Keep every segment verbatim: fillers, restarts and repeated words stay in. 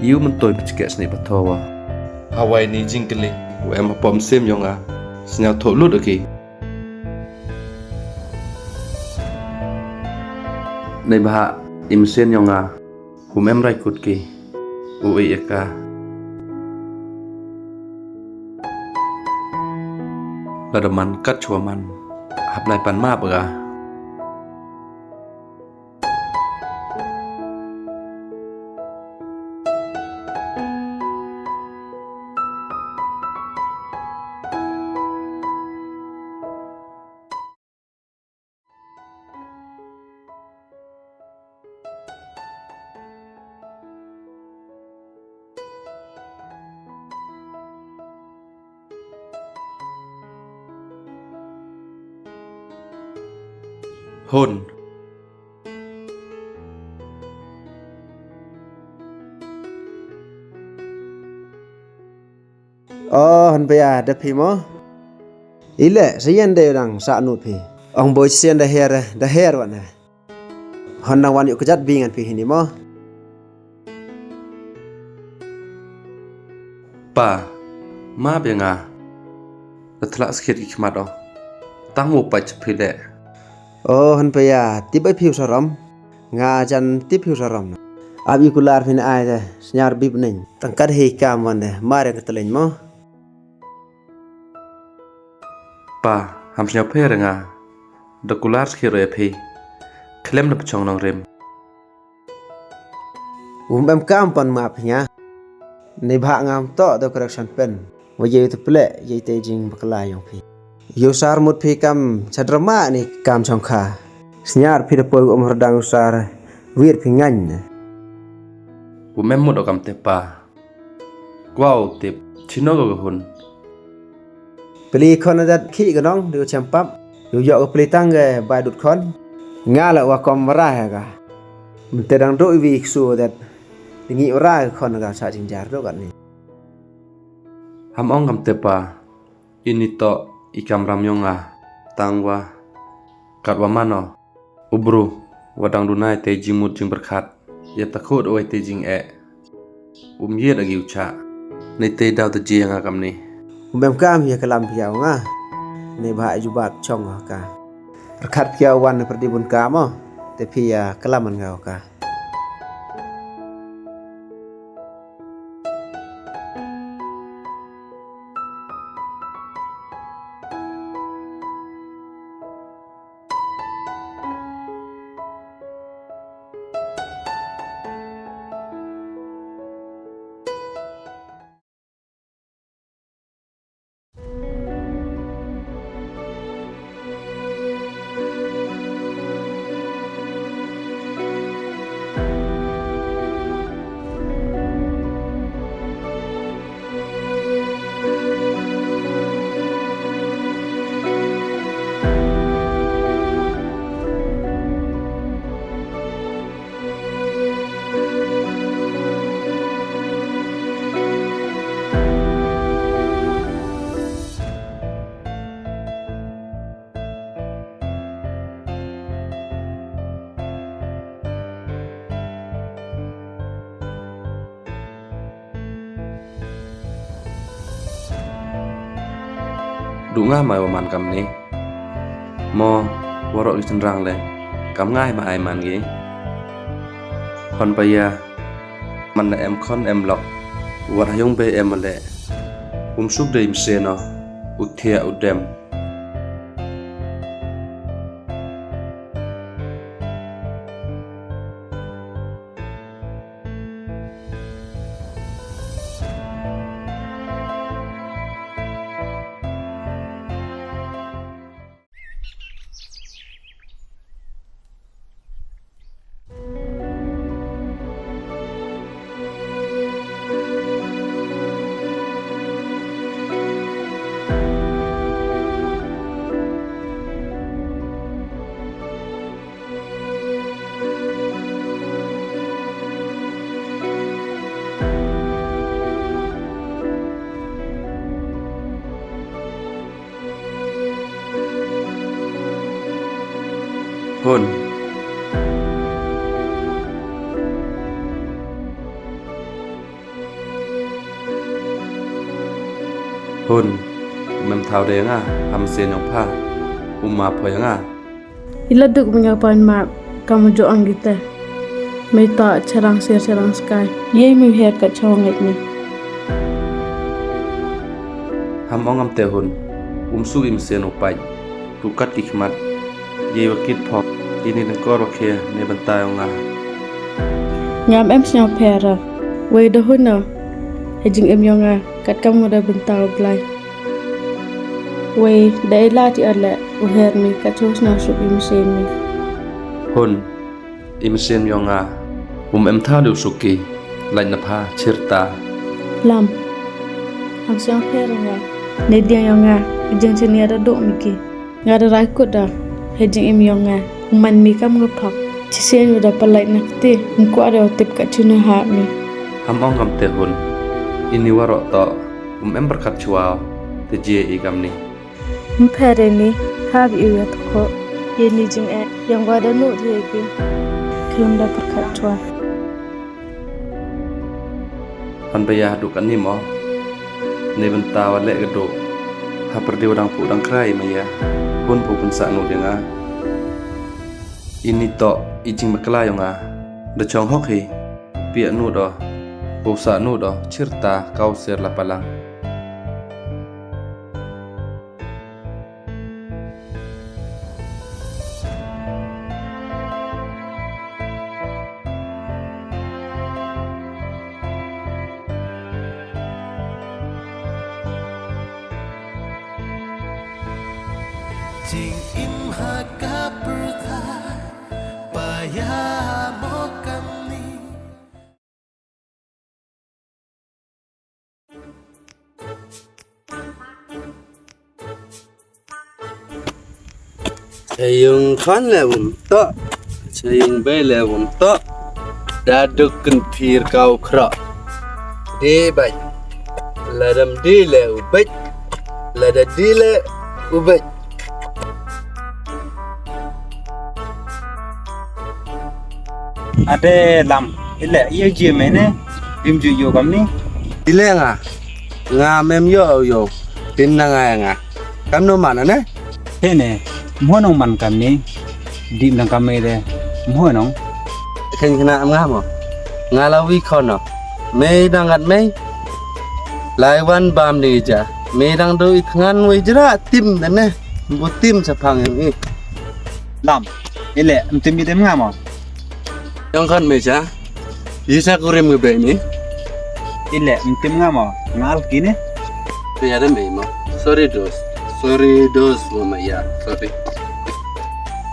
Yow myntoi pynchkeh snieh pathor wa. Hawai ni jingkylli wa em hapoh mynsiem yong nga, sñiawthooh lut o ki. Neibhah i mynsiem yong nga, um em rai kut ki, u i eka. Lada man kat chwa man, hap lai pan map ka. Hun. O, hun pia, da phi mo? Ile, sa yan de dang sa nu phi. Ong boi sien da her, da her wan. Hun dang wan yoh kjat bi ngan phi hini mo. Pa, map ya nga. Da thlak skhiat ki khmat o. Tang wow pait cha phi le. O, hun pia, tip ai phi u sarom. Nga jan tip phi u sarom. Ap i kular phi na ai de, sñiaw bip neng. Tang kat hei kam wan de, mar ya ka tleng mo. Pa, ham sñiaw pher nga. Da kular skhiat o ya phi. Khlem da pchong nongrim. Um em kam pan map phi nga. Neibhah ngam toh da correction pen. Wa ye u tpleh, ye te jingbakla yong phi. Yow sar mut phi kam cha drama ni kam chongkha. Sñiaw phi da poi um hordang u sar. Wir phi ngañ ne. Um em mut o kam te pa. Kwah u tip, chino ka hun. Pli khon adat khi ka nong, di u chempap. Yow yoh ka pli tang ka bai dut khon. Nga la wa kom mara ha ka. Mynte dang duk i wi ksu adat. Di ngi ura ka khon ka sa jingjar duk kat ni. Ham ong kam te pa. Ini toh i kamram yong nga. Tang wa. Kat wa man o. U bru, wa dang dunai te jingmut jingpyrkhat, ya ta khut wai te jingeh. Um yet agi u cha. Nei te daw ta ji ya nga kamni. Um em kam ya kalam pia nga. Neibhah jubat chong ha ka. Pyrkhat pia wan pyrdi bun ka mo. Te pia kalam man nga ka. Du nga mai wa man kamni. Mo, waroh ki chynrang le. Kam ngai ma ai man ki. Hon pa ya. Man na em khon em lok. Wat ha yung be em le. Um suk de im se no. U thia u dem. Hun. Hun, mem thaw de nga, ham sien yong pha, u ma pho yong nga. I la duk mi nga pan ma, kam u jo ang gite. Mei ta cherang sir cherang skai. Ye mi her ka chong ngait ni. Ham ong am te hun, um su im sien u pait. Rukat ki khmat. Ye wa kit phok, ini dengkor wa khia, ne bynta yong nga. Ngam em sñiaw pher ra. Wei da hun no. He jingim yong nga, kat kam wa da bynta u Blai. Wei, da ila ti ar le, u her mi, kat chong sñiaw suk im sien mi. Hun. I mynsiem yong nga, um em thaw de u suki, lait na pha, chirta. Lam. Ham sñiaw pher nga. Ne diang yong nga, i jingchania da duk mi ki. Nga da rai kut da, he jingim yong nga, u man mi kam nga phak. Chisien u da palait na kti, um kwah da u tip ka chuna ha mi. Ham ong kam te hun, ini waroh to, um em pyrkhat chwa, te jia i kam ni. Mpher ini, hap i u ya thokho. Ye ni jingeh, yong wa da nu thie ki. Khlem da pyrkhat chwa. Han ba ya duk ani mo. Ne bynta wa le ka duk. Ha pyrdi wa dang pu dang krai ma ya. Hun pu pynsah nu de nga. Ini to, i jingmynkla yong nga. Da chong hok hi. Pia nu do. Pu sah nu do. Chirta, kau sir la palang. Jingim ha ka pyrthai, pa ya mo kam ni. Chayung khan le wum to, chayung bei le wum to, da duk kynthir kau khra. Di bai, la dam di le u bai, la da di le u bai. Ade lam, ile, iyo jie me ne, bim ju yo kam ni. Ile nga, nga mem yo yo, tin na nga ya nga. Kam no man ne? He ne, mo nong man kam ni, di nang kam me de, mo nong. Khen khna am nga mo, nga la wi khono, me dang gat me, lai wan bam ni ja, me dang do i thngan wi jra tim ne. Bu tim chaphang em i. Lam, ile, em tim i dem nga mo. Yong khan me cha. Yi cha kurim ngi be mi. Ile, em tim nga mo. Ngal kine. Pe ya dem mo. Sorry dos. Sorry dos mo ma ya. Sorry.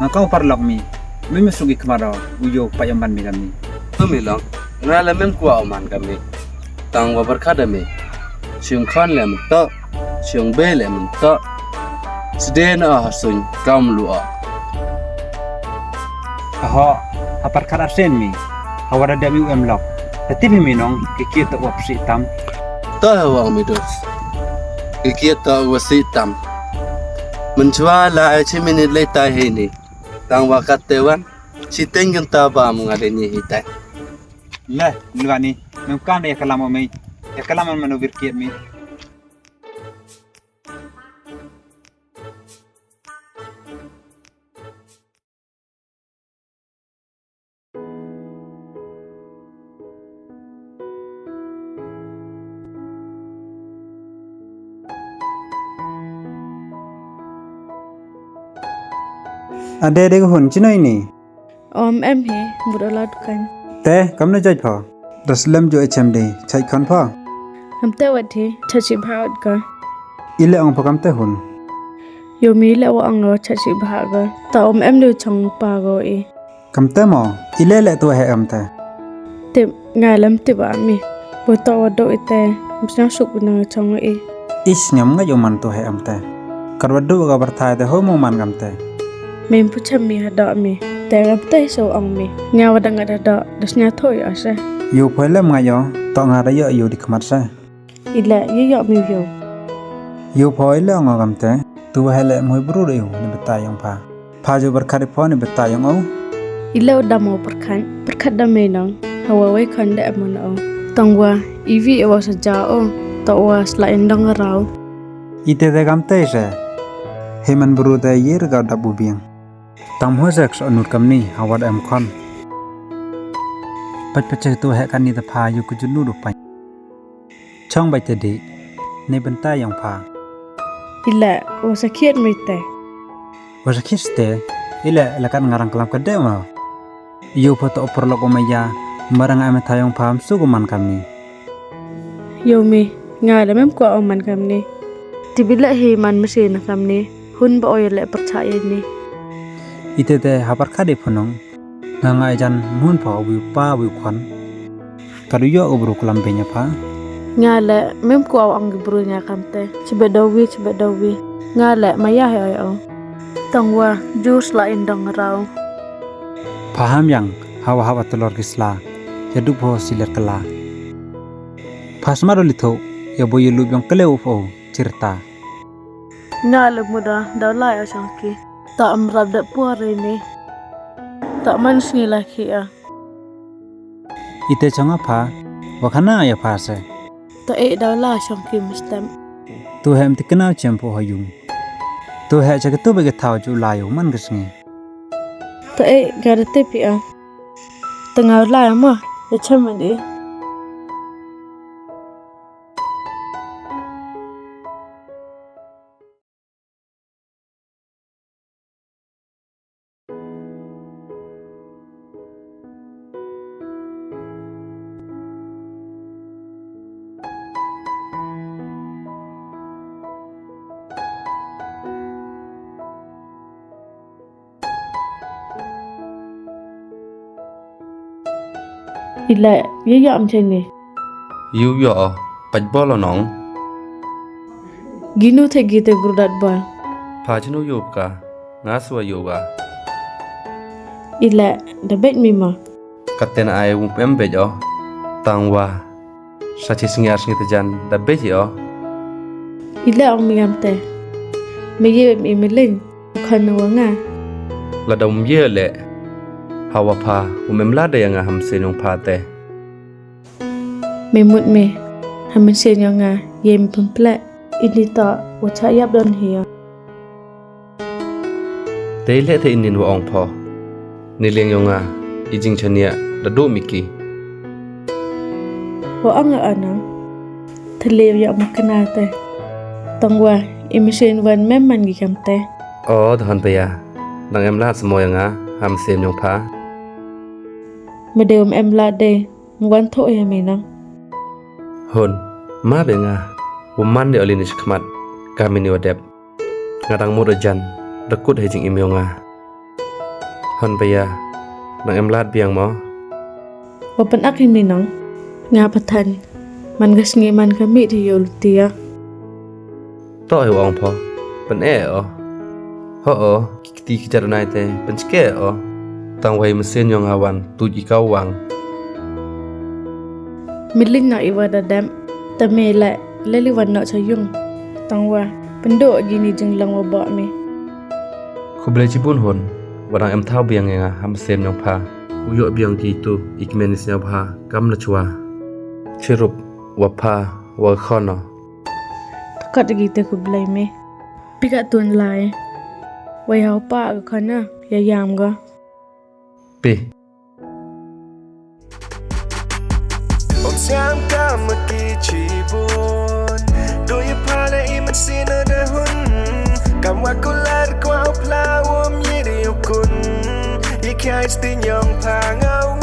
Nga kau parlok mi. Mi mi sugi kemaro. Uyo pa yong ban mi kami. Tu mi long. Nga la mem kua oman kami. Tang wa barkada mi. Siung khan le mtok. Siung be le mynta. Sden a ha suñ kam lu a. Aho, ha pyrkhat arsen mi. Ha wada demi u em lok. Tati mi minong, ki kiet to wap si tam. To ha wang mi dos. Ki kiet to wap si tam. Mynchwa la ai chi minit le tai he ni. Tang wa kat te wan. Chi teng kan ta ba mu nga de ni hi tai. Le, lwa ni. Mem kan ya kalam o mi. Ya kalam man u bir kiet mi. Ade de ko hun chinoi ni. Om em hi, bud o la dukan. Te, kamno jait pho? Da slem jo H M D, chait khon pho? Kamte wat hi, chait chi bha wat ka. Ile ong pho kamte hun? Yo mi le wa ong o chait chi bha ka. Ta om em le chong pa ko i. Kamte mo, ile le tu he kamte. Tip, nga lem tip a mi. Bo to wa do ite, msna suk na chong i. Is nyam nga yo man tu he kamte. Kar wa do ka barthai te ho mo man kamte. Mem pu chem mi ha do mi. Te ngam te so ong mi. Nga wa dang ada do, das nya thoi ase. Yo phoi lem nga yo, to nga da yo yo di khmat se. Ile, yo yo mi yo. Yo phoi le ong kamte. Tu wa hele moi bru de yo, ni beta yong pha. Pha jo barkhat i pho ni beta yong o. Ile u dam o barkhat, barkhat da me nong. Hawa wei khan de amon o. Tong wa, iwi e wa sa ja o. To wa sla indong rau. Ite de kamte se. Hei man bru de yir ka dap u biang. Tang mo sek so nut kamni hawat em khon. Pat pat che tu he kani da pha yu ku junu du pan. Chong bai te di. Ne benta yong pha. Ila, wa sakhiat mi te. Wa sakhiat te. Ila, lakat ngarang kalam ka de ma. Yow pho to opor lok o maya, marang ai ma thayong pham su ko man kamni. Yow mi, nga le mem kwah o man kamni. Ti bi le hi man masi na kamni, hun ba o ya le pyrchah ya ni. Ite te habar ka de phonong, nga nga jan mun pho wi pa wi khon. Ka du yoh u bru klam beiñ ya pha. Nga le mem kwah o ang ki bru nga kamte. Chibe daw wi, chibe daw wi. Nga le maya he oi o. Tang wa, jus la indong rau. Pha ham yang, hawa hawa telor ki sla. Ya dup ho siler kala. Pha sma do li tho, ya bo ya lup yong kele u pho, chirta. Nga le muda, daw lai o chang ki. Ta am rap da por ni. Ta man sngi la ki a. Ite chong a pha, wa khana ya pha se. To e daw la chong ki mustem. Tu hem ti kena chem pho ha yung. Tu he cha ke tu be ke thau chu la yu man ke sngi. To e ga da te pi a. To ngau la mo, ya chem man e. Ila, ya ya am chene. Yu yo, paj bol o nong. Ginu the gi te grudat bol. Pha chinu yu ka, nga swa yu ga. Ila, da bej mi ma. Katen ai wump em bej o. Tang wa. Sa chi sngi ar sngi te jan, da bej o. Ila ong mi am te. Me ye em i me leng. Khan wa nga. Lada um ye le. Hawa pha, um em lada ya nga ham sen yong pha te. Me mut me. Ham sen yong nga, ye me pemple. Ini ta, wa cha yap don hi ya. Te le te inin wa ong pho. Ni leng yong nga, i jing chania, da du mi ki. Wa ong a anang. Thele ya ma kena te. Tang wa, i machine wan mem man gi kam te. O, da hon pe ya. Nang em lad semo ya nga, ham sem yong pha. Me de um em lad de, wan tho ya me nang. Hon, ma be nga. Wa man de oli ni chakmat, kami ni wa dep. Nga dang mut o jan, da kut he jing im yong nga. Hon ba ya, nang em lad biang mo. Wa pan ak hi mi nang, nga pathan. Man ka sngi man ka mi di yo lutia. To he wa ong pho, pan e o. Ho o, ki kti ki jar nai te, pan chke o. Tang wai mesin yong awan, tu ji kau wang. Milin na iwa da dem, ta me le, le li wan no cha yung. Tang wa, pendo ji ni jinglang wa ba mi. Khublei chibun hon, wa dang em thaw biang ya nga, ham sem yong pha. U yoh biang ki tu, i kmen ni sñiaw bha, kam na chwa. Chirup, wa pha, wa khon o. Takat gi te khublei me. Pi ka tun lai. Wai hau pa ka khon na, ya yam ga. Pi. Om siam ka ma ki chibun. Do you pala i man sina da hun. Kam wa kular kwa upla om yiri ukun. I kai stin yong pa ngau.